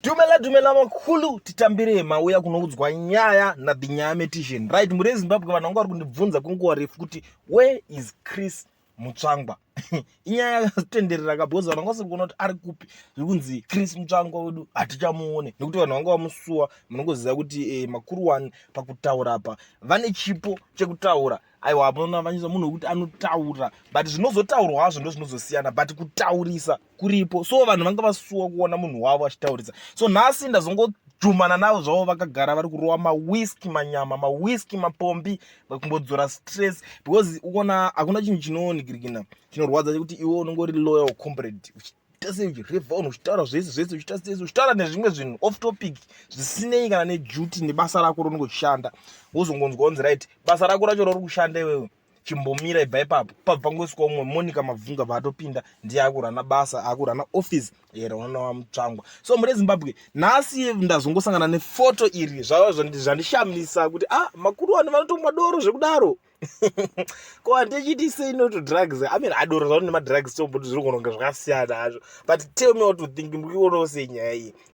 Dumela dumela makulu, titambire mauya kunoudzwa nyaya na the nyaya metician. Right, muri Zimbabwe, vanhu vanga vari kundibvunza kwenguva refu kuti where is Chris Mutsvangwa. Inyaya yakatenderera ka, because vanhu vanga vasiri kuona kuti ari kupi. Zviri kunzi Chris Mutsvangwa wedu hatichamuone nekuti vanhu vanga vamusuwa. Munongoziva kuti makuru wani pakutaura apa vane chipo chekutaura. Aiwa, munoona vanyisa munhu wekuti anotaura, but zvinozotaurwa hazvo ndo zvinozosiyana, but kutaurisa kuripo. So vanhu vanga vasuwa kuona munhu wavo achitaurisa. So nhasi ndazongodhumana navo zvavo, vakagara vari kurova mawhiski, manyama, mawhiski, mapombi, kumbodzora stress, because ukuona hakuna chinhu chinoonigirikina chinorwadza chekuti iwe unongori loyal comrade, uchiita sei, uchirevha unhu, uchitaura zvese zvese, uchiita sei, uchitaura nezvimwe zvinhu off topic zvisinei kana neduty nebasa rako raunenge uchishanda. Wozongonzwa kunzi, "Right, basa rako racho rauri kushanda iwewe, chimbomira, ibva ipapo." Pabva pangoiswa umwe Monica Mabvunga, vaatopinda ndiye akurana basa, akurana office raunoona waMutsvangwa. So muri Zimbabwe, nhasi ndazongosangana nefoto iri zvava zvandishamisa kuti, ah, makuru vanhu vanotomwa doro zvekudaro. Ko handechiti say no to drugs? I mean, adoro zvavo nemadrugs tomboti zviri kuona kunge zvakasiyana hazvo, but tell me what to think. Muri kuionawo sei nyaya iyi?